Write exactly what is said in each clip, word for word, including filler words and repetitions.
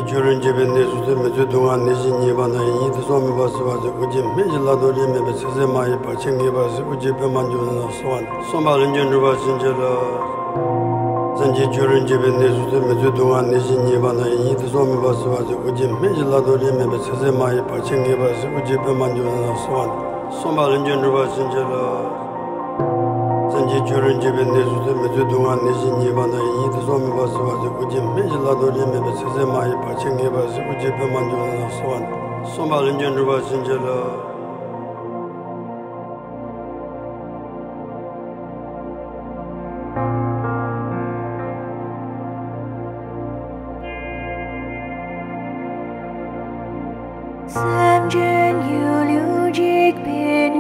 སྦྱོར་བས་འབྱེད་པའི་གནས་སུ་ཐོན། མི་ཚུལ་སྡུག་བསྔལ་ནད་གཞི་ཉེས་པ་དང་། ཡིད་ཉིད་དུ་སོང་མེད་པར་གསོལ་བ་འདེབས། ཨོ་རྒྱན་སྨན་གྱི་བླ་རྡོ་རིས་མེད་པའི། ཚེ་ཟད་མ་ཡིན་བར་ཆད་ངེས་པར་སེལ། ཨོ་རྒྱན་པདྨ་འབྱུང་གནས་ལ་གསོལ་བ། གསུམ་པ་ལས་མགོན་གྲུབ་པ་བྱིན་གྱིས་རློབས། སེམས་ཅན་སྦྱོར་བས་འབྱེད་པའི་གནས་སུ་ཐོན། མི་ཚུལ་སྡུག་བསྔལ་ནད་གཞི་ཉེས་པ་དང་། ཡིད་ཉིད་དུ་སོང་མེད་པར་གསོལ་བ་འདེབས། ཨོ་རྒྱན་སྨན་གྱི་བླ་རྡོ་རིས་མེད་པའི། ཚེ་ཟད་མ་ཡིན་བར་ཆད་ངེས་པར་སེལ། ཨོ་རྒྱན་པདྨ་འབྱུང་གནས་ལ་གསོལ་བ། གསུམ་པ་ལས་མགོན་གྲུབ་པ་བྱིན་གྱིས་རློབས། སེམས་ཅན་སྦྱོར་བས་འབྱེད་པའི་གནས་སུ་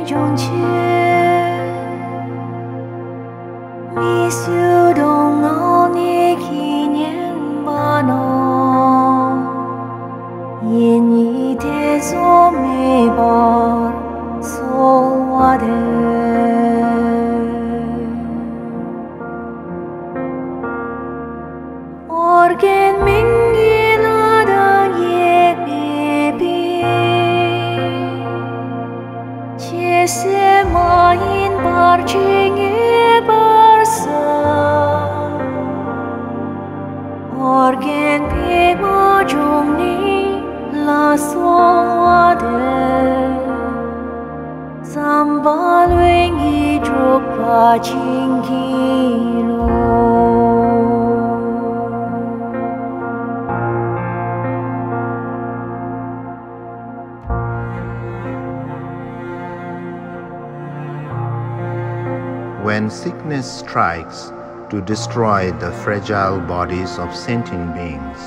ཐོན། མི་ཚུལ་སྡུག་བསྔལ་ནད་གཞི་ཉེས་པ་དང་། ཡིད་ཉིད་དུ་སོང་མེད་པར་གསོལ་བ་འདེབས། ཨོ་རྒྱན་སྨན་གྱི་བླ་རྡོ་རིས་མེད་པའི། ཚེ་ཟད་མ་ཡིན་བར་ཆད་ངེས་པར་སེལ། ཨོ་རྒྱན་པདྨ་འབྱུང་གནས་ལ་གསོལ་བ། གསུམ་པ་ལས་མགོན་གྲུབ་པ་བྱིན་གྱིས་རློབས། སེམས་ཅན་སྒྱུ་ལུས་འཇིག་པའི་ནད་སྦྱོང་ཕྱིར། མི་བསྐྱོད་སྡུག་བསྔལ་ནད་ཀྱིས་ཉེན་པ་ན། ཡིད་གཉིས་ཐེ་ཚོམ་མེད་པར་གསོལ་བ་འདེབས། ཨོ་རྒྱན་སྨན་གྱི་བླ་དང་དབྱེར་མེད་པས། ཚེ་ཟད་མ་ཡིན་བར་ཆད་ངེས་པར་སེལ། ཨོ་རྒྱན་པདྨ་འབྱུང་གནས་ལ་གསོལ་བ་འདེབས། བསམ་པ་ལྷུན་གྱིས་གྲུབ་པ་བྱིན་གྱིས་རློབས། When sickness strikes to destroy the fragile bodies of sentient beings,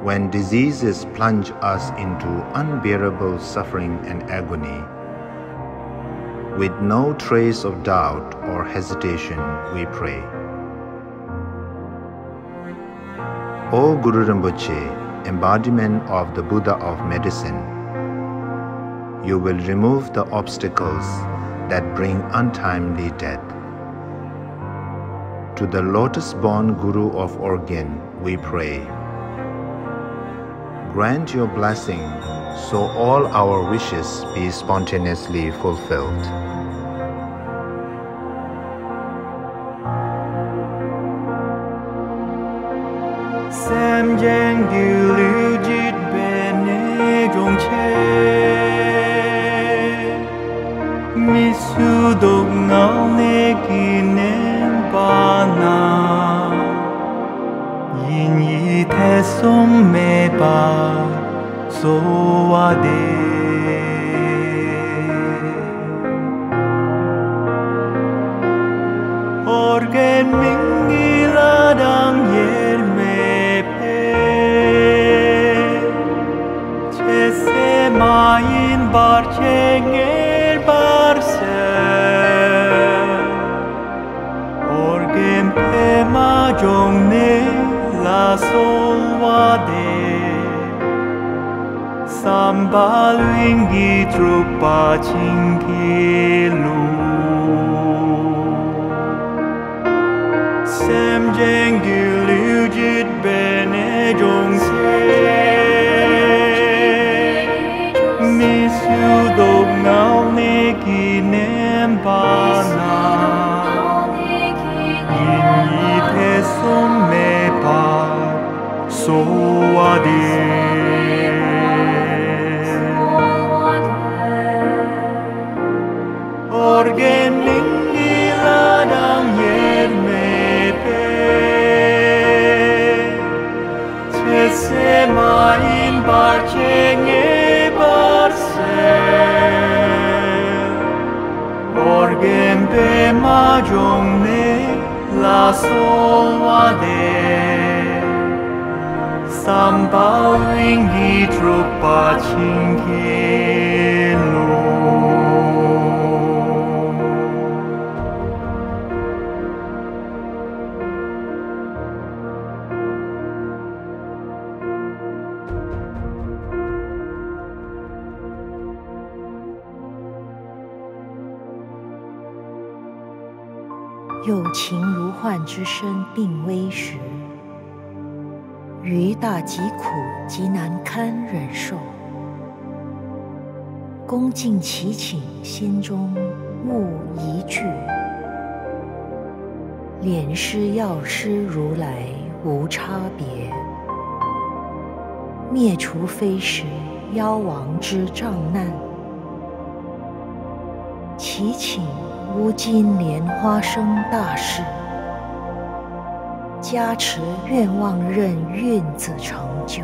when diseases plunge us into unbearable suffering and agony, with no trace of doubt or hesitation, we pray. O Guru Rinpoche, embodiment of the Buddha of medicine, you will remove the obstacles that bring untimely death. To the lotus-born Guru of Orgyen, we pray. Grant your blessing so all our wishes be spontaneously fulfilled. སེམས་ཅན་སྒྱུ་ལུས་འཇིག་པའི་ནད་སྦྱོང་ཕྱིར། མི་བསྐྱོད་སྡུག་བསྔལ་ནད་ཀྱིས་ཉེན་པ་ན། ཡིད་གཉིས་ཐེ་ཚོམ་མེད་པར་གསོལ་བ་འདེབས། ཨོ་རྒྱན་སྨན་གྱི་བླ་དང་དབྱེར་མེད་པས། ཚེ་ཟད་མ་ཡིན་བར་ཆད་ངེས་པར་སེལ། ཨོ་རྒྱན་པདྨ་འབྱུང་གནས་ལ་གསོལ་བ་འདེབས། བསམ་པ་ལྷུན་གྱིས་གྲུབ་པ་བྱིན་གྱིས་རློབས། སེམས་ཅན་སྒྱུ་ལུས་འཇིག་པའི་ནད་སྦྱོང་ཕྱིར། མི་བསྐྱོད་སྡུག་བསྔལ་ནད་ཀྱིས་ཉེན་པ་ན། ཡིད་གཉིས་ཐེ་ཚོམ་མེད་པར་གསོལ་བ་འདེབས། ཨོ་རྒྱན་སྨན་གྱི་བླ་དང་དབྱེར་མེད་པས། ཚེ་ཟད་མ་ཡིན་བར་ཆད་ངེས་པར་སེལ། ཨོ་རྒྱན་པདྨ་འབྱུང་གནས་ལ་གསོལ་བ་འདེབས། བསམ་པ་ལྷུན་གྱིས་གྲུབ་པ་བྱིན་གྱིས་རློབས། 于大疾苦极难堪忍受。恭敬祈请，心中勿疑惧。莲师药师如来无差别，灭除非时妖王之障难。祈请乌金莲花生大士，加持愿望任运子成就。